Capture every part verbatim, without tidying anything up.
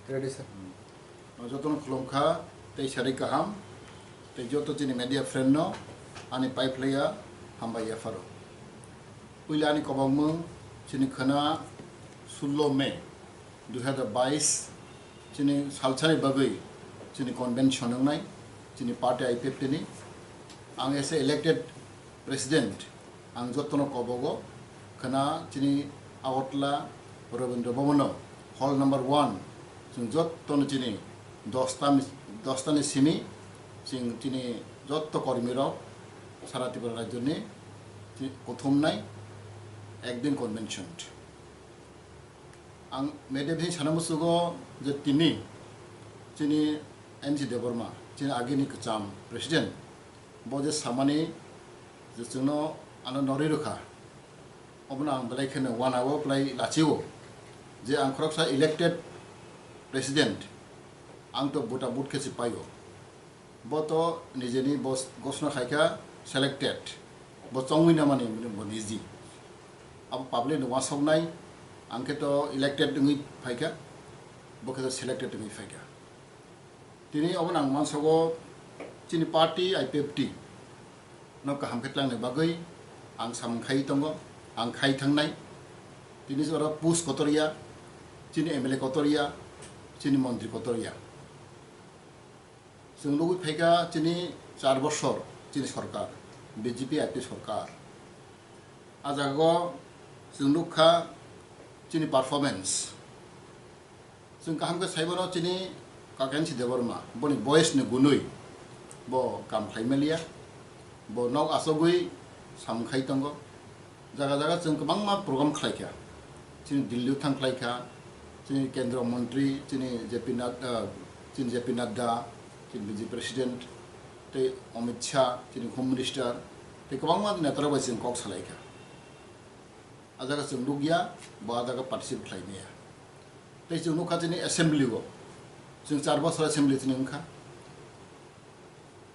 Ready, sir. Jotono khulumkha, tei sari kaham, tei joto chini media friend no ani pai phlaiya hambai yapharo. Puila ani kobokmung chini khwna sullo May dui hazar bais, chini salsani bagwi chini convention wngnai, chini party I P F T ni. Ang as a elected president, ang jotono kobogo khwna chini Agartala Rabindra Bhavan o hall number one, chwng jotono chini dosta ni, dosta ni simi chwng chini joto kormi rok sara Tripura rajyo ni chi-, kuthumnai ekdin convention. Ang media bising sana musugo je tini chini N G Debbarma, chini agini kwcham president, bo je samani je chwngno ano norwi rwkha, obono ang belai kheno wanao, belai lachio je ang khoroksa elected president, ang to buta but khe se paio. Bo to nijeni bo ghosna khaikha selected, bo chongwi namani bo niji. Abo public ni wasoknai, ang khe to elected wngwi phaikha, bo khe to selected wngwi phaikha. Tini obo nang mansogo chini party I P F T no kaham khe twlangni bagwi ang samung khai tongo, ang khai thangnai. Tini oro post kotor ya, chini M L A kotor ya, chini montri kotor ya. Chwng nugwi phaikha chini char bosor chini sorkar, B J P I P T sorkar. A jagao chwng nukha chini performance. Chwng kaham khe saimano chini Kakensi Debbarma, boni boyes ni gunwi bo kam khlai maliya, bo nok asogwi samung khai tongo. Jaga jaga chwng kwbangma program khlaikha, chini Delhi thang khlaikha, chini Kendra Mantri, chini J P Nadda, chini J P Nadda, chini B J P President, tei Amit Shah, chini Home Minister, tei kwbangma netarok bai chwng kok salaikha. A jaga chwng nukya, bo a jaga participate khlai maya. Tei chwng nukha chini assembly o, chwng char bosor assembly chini wngkha.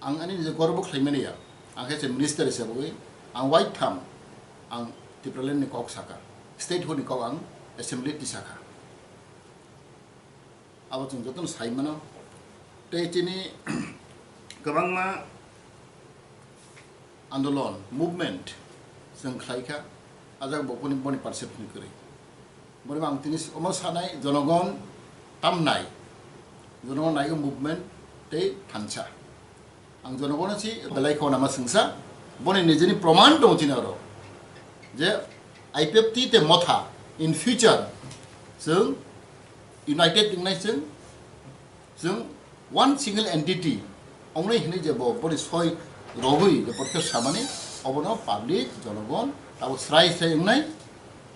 Ang ani nijor gorbo khlai mani ya, ang khe se minister hisabwi ang waitham ang Tipraland ni kok saka, statehood ni kok ang assembly tisakha. Abo chwng jotono sai mano. Tei chini kwbangma andolon, movement chwng khlaikha, a jaga bo boni, boni perception kwrwi. Boni ang tini omo sanai, jonogon tamnai, jonogon naigo movement tei thansa. Ang jonogono si belai khao nama swngsa, boni nijini proman tongo chini oro je I P F T tei Motha in future chwng united wngnai, chwng, chwng one single entity wngnai hinwi je bo boni soi rogwi je porkhe samani, obono public jonogon abo srai srai wngnai.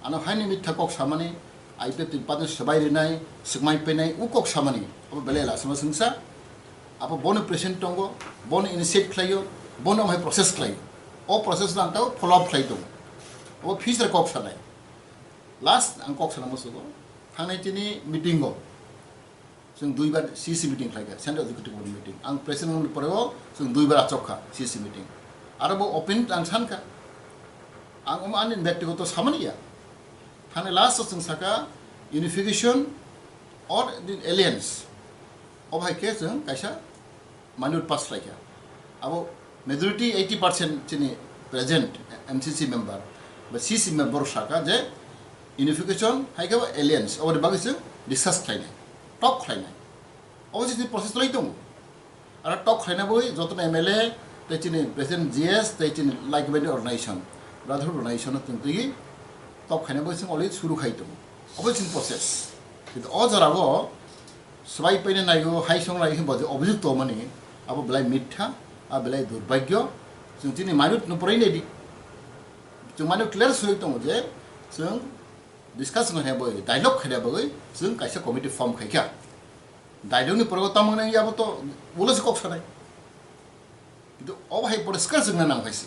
Ano haini mitha kok samani, I P F T ni patno swbai rinai, swkmai painai, u kok samani, abo belai lasama swngsa. Abo bono present tongo, bono initiate khlaio, bono amhai process khlaio. O process no ang tao follow up khlai tongo. Abo future kok sanai. Last ang kok sana musugo, thangnai chini meeting o. Chwng duibar C C meeting khlaikha, Central Executive Board meeting. Ang president wngni poreo chwng duibar achokha C C meeting. Aro bo open ang sankha. Ang omo ani byaktigoto samani ya. Thani last o chwng saka unification or the alliance. Obo hai khe chwng kaisa minute pass khlaikha. Abo majority eighty percent chini present M C C member ba C C member saka je unification hai khe alliance, oboni bagwi chwng discuss khlainai, talk khlainai. Obo chini process lai tongo. Aro talk khlaina bagwi jotono M L A tei chini president G S tei chini like-minded organization, brotherhood organization no chwng twi talk khlaina bagwi chwng already suru khai tongo. Obo chini process. Kintu o jorao swbai paina naio, hai song naio hwnba je object tongmani, abo belai mitha, abo belai durbhagyo. Chwng chini minute no porai naidi. Chwng mano clear sui tongo je chwng discuss wngkha bagwi, dialogue khaina bagwi chwng kaisa committee form khaikha. Dialogue ni pore o tamo nang yabo to ulo se kok sanai. Kintu obo hai poriskar chwngna nang hai se.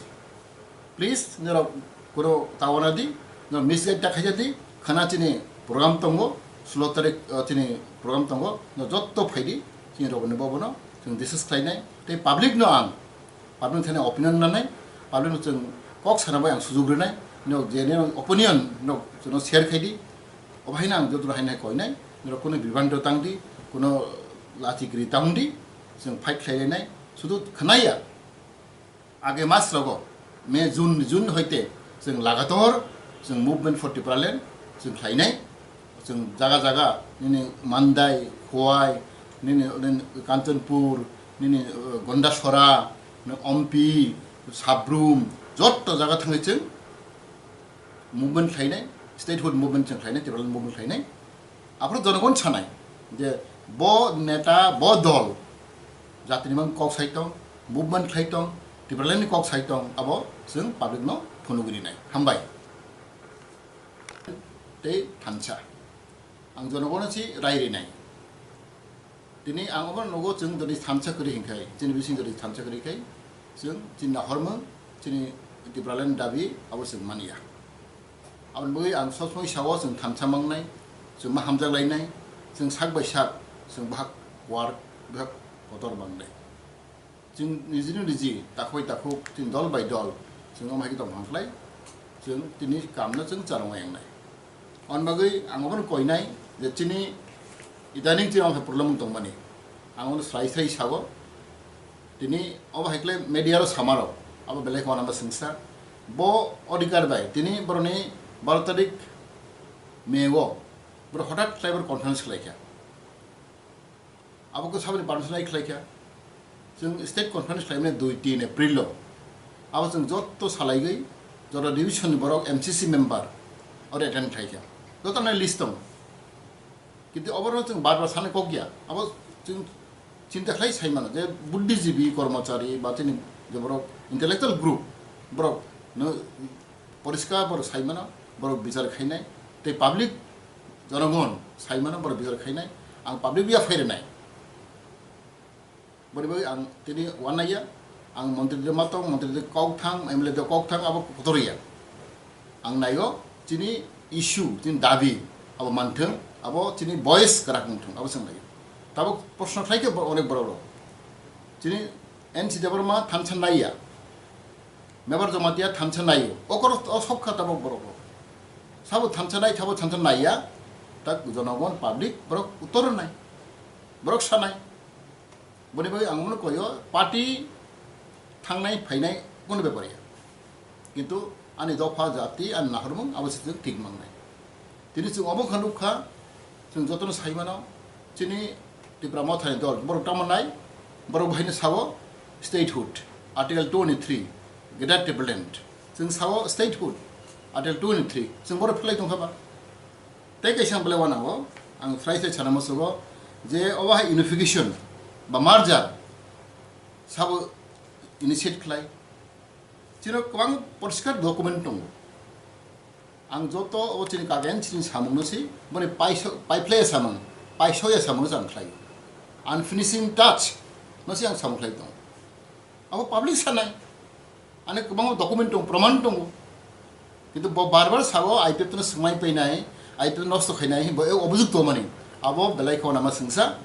Please, norok kuro tawana di, norok misguide ta khaija di, khana chini program tongo, sulo tarik, uh, chini program tongo, no jotto phaidi, chini rogoni bobono, chwng discuss khlainai, tei public no ang, public thani opinion nanai, public no chwng kok sana bai ang sujuk rinai, no je ne opinion no chwngno share khaidi, obo haino ang joto haino koinai, norok kunu bibhanto tangdi, Kuno lachi kwrwi tangdi, chwng fight khlai lainai, sudu khwnaya. Age mas rogo, May, June, June hoite chwng lagator chwng Movement for Tipraland chwng khlainai. Chwng jaga jaga nini Mandai, Khowai, nini, nini Kanchanpur, nini, uh, Gondasora, nini Ompi, Sabrum, jotto jaga thangwi chwng movement khlainai, statehood movement chwng khlainai, Tipraland movement khlainai. Aphuru jonogon sanai je bo neta, bo dol jatini mang kok sai tong, movement khlai tong, Tipralandni kok sai tong, abo chwng public no phunugwi rinai. Hambai. Tei thansa. Ang jonogono si rai rinai. Tini ang obo nugo chwng jodi thansa kwrwi hinkhai, chini bising jodi thansa kwrwi khai, chwng chini nahormung, chini Tipraland dabi abo chwng manya. Aboni bagwi ang sob somoi sao chwng thansa mangnai, chwng ma hamjak lainai, chwng sak bai sak, chwng bahak war, bahak kotor mangnai. Chwng nijini niji takhuk bai takhuk, chwng dol bai dol, chwng omo hai khe tong thang khlai, chwng tini kamno chwng charwng wngnai. Aboni bagwi ang obono koinai je chini idaning chini omo hai problem wng tongmani. Ang obono srai srai sao, tini obo hai khlai media rok samarok, abo belai kheno namba swngsa. Bo odhikar bai tini boroni baro tarik May o boro hothat khlai boro conference khlai kha. Abo khe saboni permission lai khlai kha. Chwng state conference khlaimani dui tin April o. Abo chwng jotto salaigwi, joto division ni borok M C C member oro attend khlai kha. Joto nai list tongo. Kintu oborok chwng bar bar sanai kok ya. Abo chwng chinta khlai sai mano je buddhijibi, kormochari ba chini je borok intellectual group, borok no poriskar borok sai mano, borok bichar khainai, tei public jonogon sai mano, borok bichar khainai, ang public ya phai rwnai. Boni bagwi ang tini uanaiya, ang montri de matong, montri de kok thang, M L A de kok thang, abo kotor ya. Ang naio chini issue, chini dabi, abo manthung, abo chini voice kwrak wngthung, abo chwng naio. Tabuk proshno khlai khe bo-, onek borok rok. Chini N C Debbarma thansa naiya, Mebar Jamatia thansa naio, okoro o sok kha tabuk borok rok. Sabo thansa nai, sabo thansa naiya, tak jonogon public borok uttor nai, borok sanai. Boni bagwi ang omono koyo, party thangnai phainai kono bepar ya. Kintu ani dopha jati ani nahormung abo se chwng thik mangnai. Tini chwng obo kha nukha, chwng jotono sai mano, chini Tipra Mothani dol, borok tamo nai, borok bahaino sao statehood, Article twenty-three, Greater Tipraland. Chwng sao statehood, Article twenty-three, chwng borok phlai tongkha ba. Tei kaisa ang belai uanango, ang srai srai sana musugo je obo hai unification ba merger sabo initiate khlai. Chino kwbang poriskar document tongo. Ang joto obo chini kagen chini samungno si, boni paiso-, paiphlaiya samung, paisoya samungno si ang khlai. Unfinishing touch no si ang samung khlai tongo. Abo public sanai. Ani kwbangma document tongo, proman tongo. Kintu bo bar bar sao I P F no swngmai painai, I P F nosto khainai, bo e obujukto mani. Abo belai khao nama swngsa,